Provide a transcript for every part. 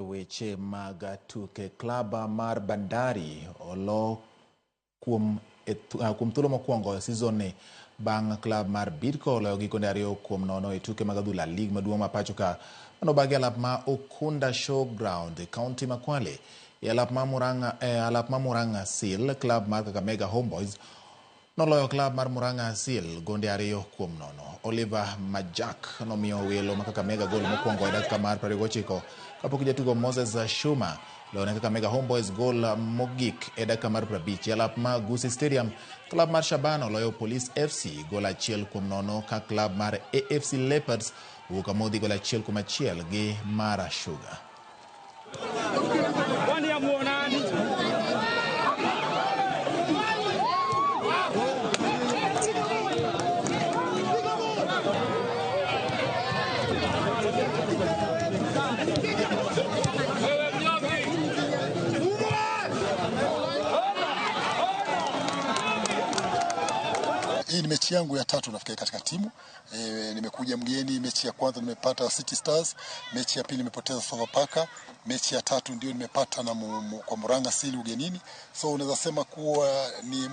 Weche mag tuke. Klab mar Bandari olo kuom thuolo mokwongo e season ni bang' klab mar Bidco oloyogi gonde 2-0 e tuke mag adhula lig maduong' ma pacho ka manobagi e alap ma Ukunda Showground e kaunti ma Kwale. E alap ma Murang'a, e alap ma Murang'a Seal, klab mar Kakamega Homeboys noloyo klab mar Murang'a Seal gonde 2-0. Oliver Majak nomiyo welo ma Kakamega gol mokwongo e dakika mar 29 kapok jatugo Moses Shuma loyone Kakamega Homeboys gol mogik e dakika mar 50. E alap ma Gusii Stadium, klab mar Shabana oloyo Police FC gol 1-0 ka klab mar AFC Leopards owuok amodhi gol 1-1 gi Mara Sugar. Hii ni mechi yangu ya tatu nafikiri katika timu. Nimekuja mgeni, mechi ya kwanza nimepata City Stars, mechi ya pili nimepoteza Sofapaka, mechi ya tatu ndio nimepata na kwa Murang'a Seal ugenini. So unaweza sema kuwa ni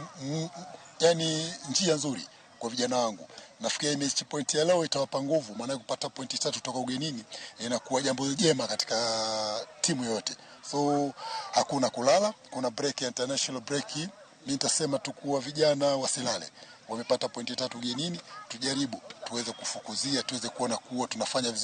yani njia nzuri kwa vijana wangu. Nafikiri mechi point ya leo itawapa nguvu, maana kupata pointi 3 kutoka ugenini inakuwa jambo jema katika timu yote. So hakuna kulala, kuna break ya international break. Mimi nitasema tu kuwa vijana wasilale. Wamepata pointi 3 ugenini, tujaribu tuweze kufukuzia, tuweze kuona kuwa tunafanya vizuri.